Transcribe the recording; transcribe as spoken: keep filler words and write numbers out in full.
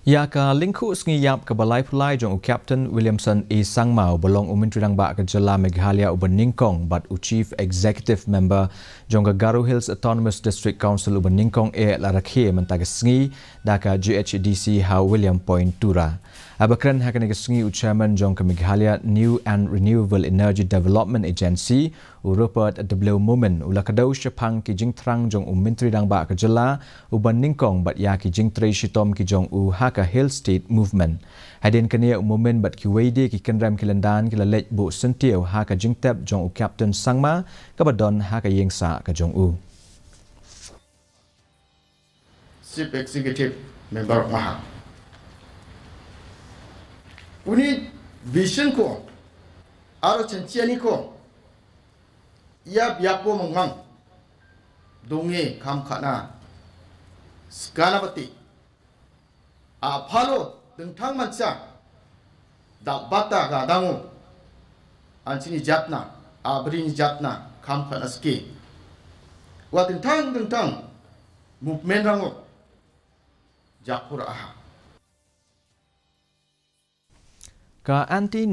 Ïa ka lyngkhuh sngi ïap kaba laiphew lai jong u Captain Williamson A Sangma uba long u Myntri Rangbah ka Jylla Meghalaya uba nyngkong bad u Chief Executive Member jong ka Garo Hills Autonomous District Council uba nyngkong eh la rakhe mynta ka sngi da ka G H A D C ha William Point, Tura. Haba kren ha kane ka sngi u Chairman jong ka Meghalaya New and Renewable Energy Development Agency, u Rupert W Momin, u la kdew shaphang ki jingthrang jong u Myntri Rangbah ka Jylla uba nyngkong bad ïa ki jingtrei shitom ki jong u ha ka Hill State Movement. Hadien kane, u Momin bad kiwei de ki kynrem ki lyndan ki la leit buh syntiew ha ka jingtep jong u Captain Sangma kaba don ha ka ïing sah ka jong u. Chief Executive Member of Maha. Uni vision ko, aro chanchiani ko, ïa biapo mangmang, donge kham khana, skana bati, a phalo, dengthang mancha, da bata ga dango, anchini jatna, abri ni jatna, kham khana ski. Wa dengthang, dengthang, movement rango, Japur aha. Ka anti